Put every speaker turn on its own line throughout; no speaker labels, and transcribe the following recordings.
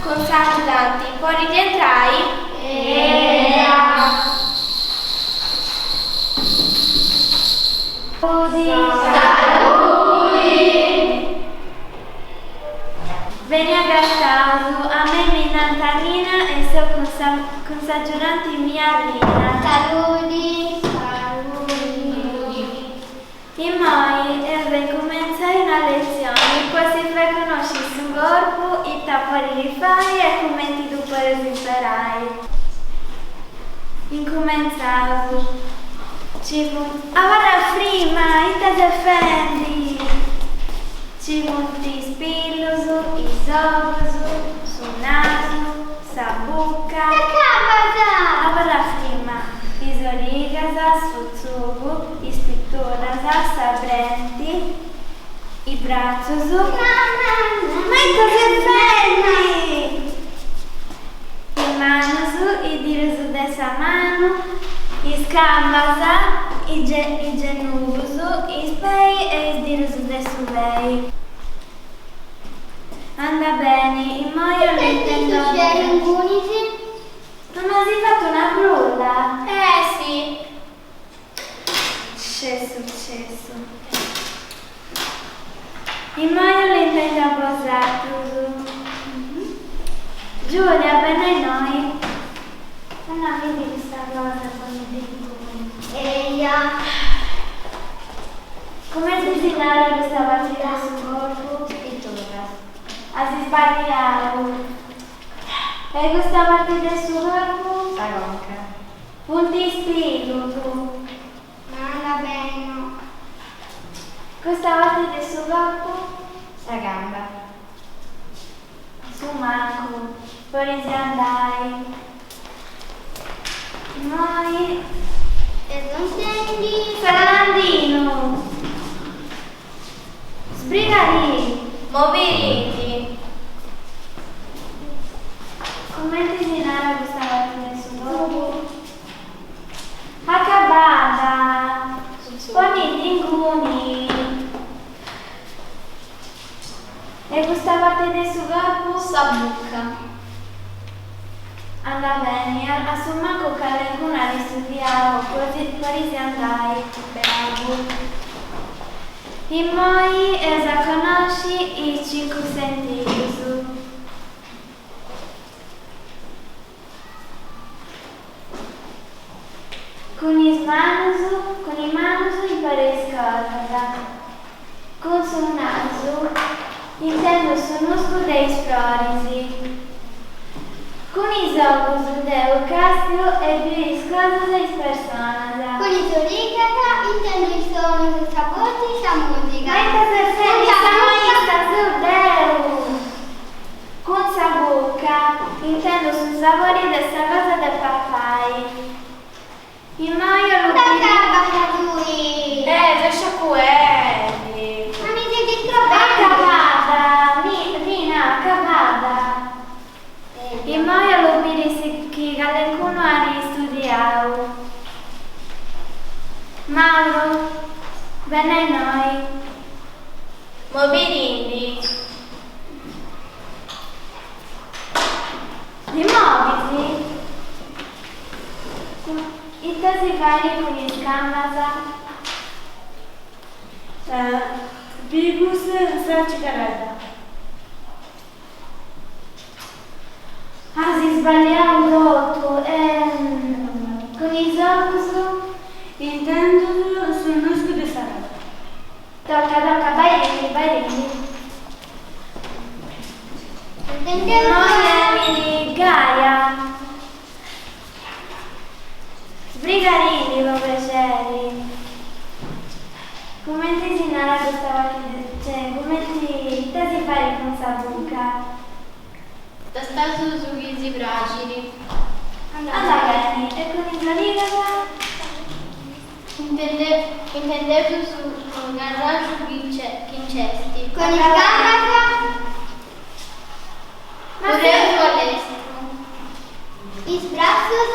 Cun s'agiudanti podit intrai? Eja! Saludi! Beni agataus, a mei mi nant Nina e seu cun sa cun s'agiudanti mia Rina.
Saludi! Saludi!
Immoi eus a incumentzai una letzioni po si fai connosci su corpu, ita podit fai e cumenti ddu podeus imperai. Incumentzaus. Ci funt. Abarra frima, ita ses fendi? Ci funt is pillus, is ogus, su nasu, sa buca. Abarra frima, is origas, su tzugu, is piturras, sa brenti, is bratzus. Ma ita ses fendi? Is manus, is didus de sa manu, is cambas, is genugus, is peis e is didus de su pei. Anda beni, immoi 'ollu intendi. Ma m'as fatu una brulla? Eh si! C'est successu. Immoi 'ollu intendi a bosatrus. Giulia, beni a innoi. Anna bidi custa cosa ponidda inguni.
Eia.
Cumenti si narat custa parti de su corpu?
Piturras.
As isballiau. E custa parti de su corpu?
Sa conca.
Funt is pillus.
Ma andat beni no.
Custa parti de su corpu?
Sa camba.
Su mancu. Podis andai. Immoi.
E sontendi.
Salandinu. Sbrigadì.
Movirindi.
Cumenti si narat custa parti de su corpu? Acabada. Ponidda inguni. E custa parti de su corpu?
Sa buca.
Andat beni, a su mancu calencunu at istudiau, podis andai, bravu. Immoi eus a connosci is cincu sentidus. Cun is manus, cun is manus imparu is cosas. Cun su nasu intendu su nuscu de is froris. Cun is ogus deu càstiu e biu is cosas e is personas.
Cun is origas intendu is sonus, sa boxi, sa mùsica.
Ma ita ses fendi, sa maista seu deu! Cun sa buca intendu su sabori de sa cosa de papai. Immoi 'ollu biri.
Dd'acabas tui!
Eh, seu sciacuendi!
Ma mi ses istrobendi!
Acabada, Rina, acabada! Immoi 'ollu biri si chi calencunu at istudiau. Mauru, beni a innoi.
Movirindi!
Ti movis? Ita si fait cun is cambas?
Pigus sa cicaredda.
As isballiau totu e cun is ogus?
Intendus su nuscu de sa rosa.
Toca toca bairindi bairindi. Immoi 'enit Gaia. Sbrigarindi po prexeri. Cumenti si narat custa parti de, cioè, cumenti, ita si fait cun sa buca?
Tastaus su chi si praxit.
Andat beni, e cun is origas?
Intendeus su carraxu chi nc'est.
Cun is cambas.
Curreus a lestru.
Is bratzus.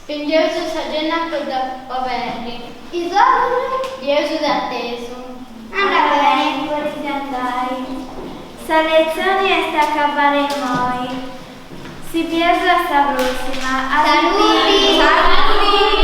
Spingeus sa genna po dda oberri.
Is ogus.
Bieus de atesu.
Andat beni.
Podis andai. Sa letzioni est acabada immoi. Si bieus a sa prossima.
Saludi!
Saludi!